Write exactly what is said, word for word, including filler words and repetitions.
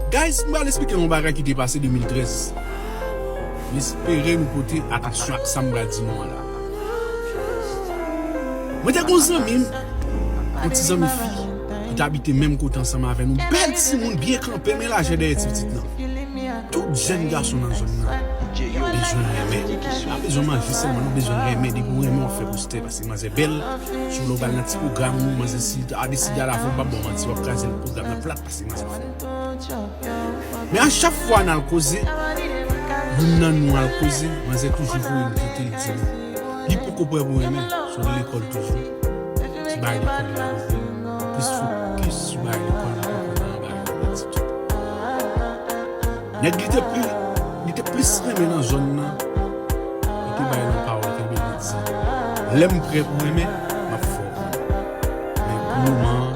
Guys, m pral esplike yon bagay ki te pase de mil trèz. M espere nou pote atansyon ak sa m pral di nou an la. Mwen te gen yon zanmi m, yon ti zanmi fi, ki t abite menm kote ansanm avè nou. Bèl timoun, byen kanpe, men lajè dèyè ti pitit nan. Tout jèn gason nan zòn nan bezwen renmen. Pa bezwen manje sèlman, nou bezwen renmen. Depi w renmen, w ap fè pou stè, paske manzè bèl. Sou lè w pral nan ti pwogram ou, manzè si a deside al avè w, m p ap ba w manti, w ap kraze pwogram nan plat, paske manzè fò. Men a chak fwa n al koze, youn nan nou al koze, manzè toujou voye n kote l di nou li poko prè pou renmen, sou lekòl toujou. Ti bagay lekòl li pa konprann. Plis fokis sou bagay lekòl li poko nan bagay romantik. Nèg li te pli, li te plis renmen nan zòn nan, li te bay nou pawòl kenbe, li di, lè m prè pou renmen, m ap fè w konnen. Men pou moman,